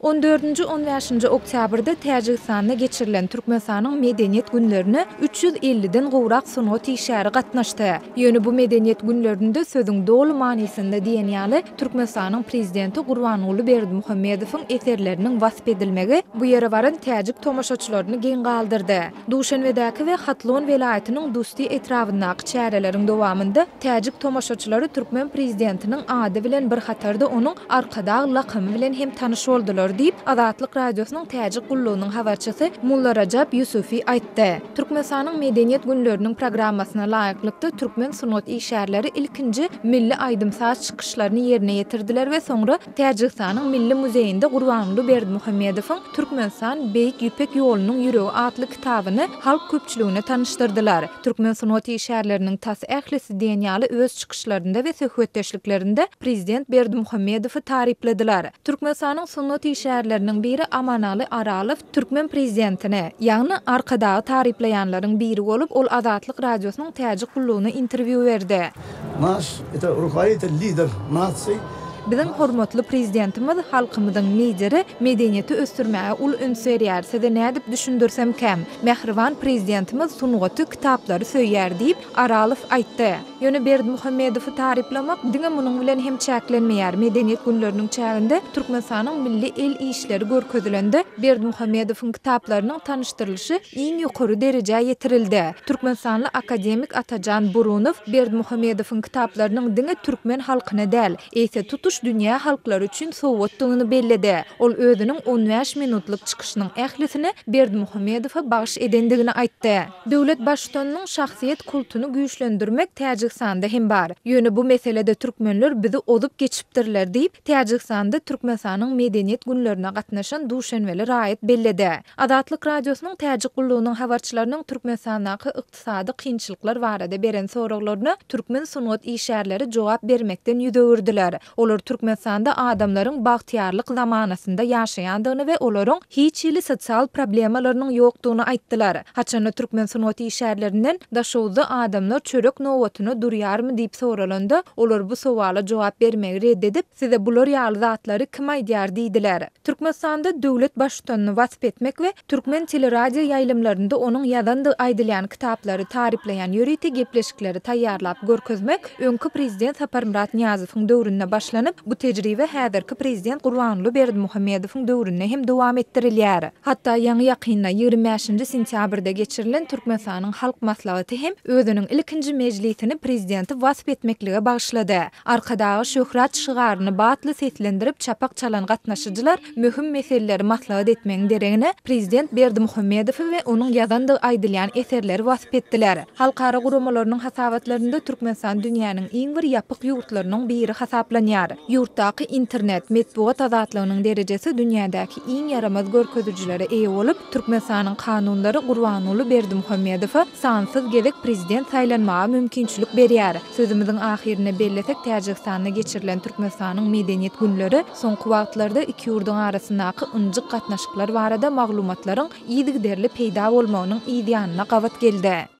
On dördünji-on bäşinji oktýabrda Täjigistanda geçirilen Türkmenistanyň Medeniýet günlerine 350-den gowrak sungat işgäri gatnaşdy. Ýöne bu Medeniýet günlerinde sözüň doly manysynda diýen ýaly Türkmenistanyň Prezidenti Gurbanguly Berdimuhamedowyň eserleriniň wasp edilmegi bu ýere baran täjik tomaşaçylaryny geň galdyrdy. Duşenbedäki we Hatlon welaýatynyň Dusti etrabyndaky çäreleriň dowamynda täjik tomaşaçylary türkmen prezidentiniň ady bilen bir hatarda onuň Arkadag lakamy bilen hem tanyş boldular diýip, Azatlyk Radiosynyň Täjik gullugynyň habarçysy Mullarajap Ýusufi aýtdy. Türkmenistanyň Medeniýet günleriniň programmasyna laýyklykda türkmen sungat işgärleri ilkinji milli aýdym-saz çykyşlaryny ýerine ýetirdiler we soňra Täjigistanyň Milli muzeýinde Gurbanguly Berdimuhamedowyň Türkmenistan, Beýik Ýüpek ýolunyň ýüregi atly kitabyny halk köpçüligine tanyşdyrdylar. Türkmen sungat işgärleriniň tas ählisi diýen ýaly öz çykyşlarynda we söhbetdeşliklerinde prezident Berdimuhamedowy tarypladylar. Türkmenistanyň sungat işgärleriniň biri Amanaly Aralow türkmen prezidentini, ýagny Arkadagy taryplaýanlaryň biri bolup, ol Azatlyk Radiosynyň Täjik gullugyna interwýu berdi. Naş, eto rukovoditelь, lider nasiý. Biziň hormatly Prezidentimiz, halkymyzyň Lideri medeniýeti ösdürmäge uly üns berýär. Size nädip düşündirsemkäm? Mähriban Prezidentimiz sungaty, kitaplary söýýär diýip, Aralow aýtdy. Ýöne Berdimuhamedowy taryplamak diňe munuň bilen hem çäklenmeýär. Medeniýet günleriniň çäginde Türkmenistanyň milli el işleri görkezilende, Berdimuhamedowyň kitaplarynyň tanyşdyrylyşy iň ýokary derejä ýetirildi. Türkmenistanly akademik Atajan Burunow Berdimuhamedowyň kitaplarynyň diňe türkmen halkyna däl, eýse tutuş dünýä halklary üçin sowgatdygyny belledi. Ol özüniň on bäş minutlyk çykyşynyň ählisini Berdimuhamedowa bagyş edendigini aýtdy. Döwlet Baştutanynyň şahsyýet kultuny güýçlendirmek Täjigistanda hem bar. Ýöne bu meselede türkmenler bizi ozup geçipdirler diýip, Täjigistanda Türkmenistanyň Medeniýet günlerine gatnaşan duşenbeli raýat belledi. Azatlyk Radiosynyň Täjik gullugynyň habarçylarynyň Türkmenistandaky ykdysady kynçylyklar barada beren soraglaryna türkmen sungat işgärleri jogap bermekden ýüz öwürdiler. Olar Türkmenistanda adamlaryň bagtyýarlyk zamanasynda ýaşaýandygyny we olaryň hiç hili sosial problemalarynyň ýokdugyny aýtdylar. Haçanda türkmen sungat işgärlerinden Daşoguzda adamlar çörek nobatyna durýarmy diýip soralanda, olar bu sowala jogap bermegi red edip, Size bular ýaly zatlary kim aýdýar diýdiler. Türkmenistanda döwlet Baştutanyny wasp etmek we türkmen teleradio ýaýlymlarynda onuň ýazandygy aýdylýan kitaplary taryplaýan ýörite gepleşikleri taýýarlap görkezmek öňki prezident Saparmyrat Nyýazowyň döwründe başlanyp, bu tejribe häzirki prezident Gurbanguly Berdimuhamedowyň döwründe hem dowam etdirilýär. Hatda ýaňy-ýakynda, 25 nji sentýabrda geçirilen Türkmenistanyň Halk Maslahaty hem özüniň ilkinji mejlisini prezidenti wasp etmeklige bagyşlady. Arkadaga şöhrat şygaryny batly seslendirip çapak çalan gatnaşyjylar möhüm meseleleri maslahat etmegiň deregine, prezident Berdimuhamedowy we onuň ýazandygy aýdylýan eserleri wasp etdiler. Halkara guramalarynyň hasabatlarynda Türkmenistan dünýäniň iň bir ýapyk ýurtlarynyň biri hasaplanýar. Ýurtdaky internet, metbugat azatlygynyň derejesi dünýädäki iň ýaramaz görkezijilere eýe bolup, Türkmenistanyň kanunlary Gurbanguly Berdimuhamedowa sansyz gezek prezident saýlanmaga mümkinçilik berýär. Sözümiziň ahyrynda bellesek, Täjigistanda geçirilen Türkmenistanyň Medeniýet günleri soňky wagtlarda iki ýurduň arasyndaky ynjyk gatnaşyklar barada maglumatlaryň yzygiderli peýda bolmagynyň yzýanyna gabat geldi.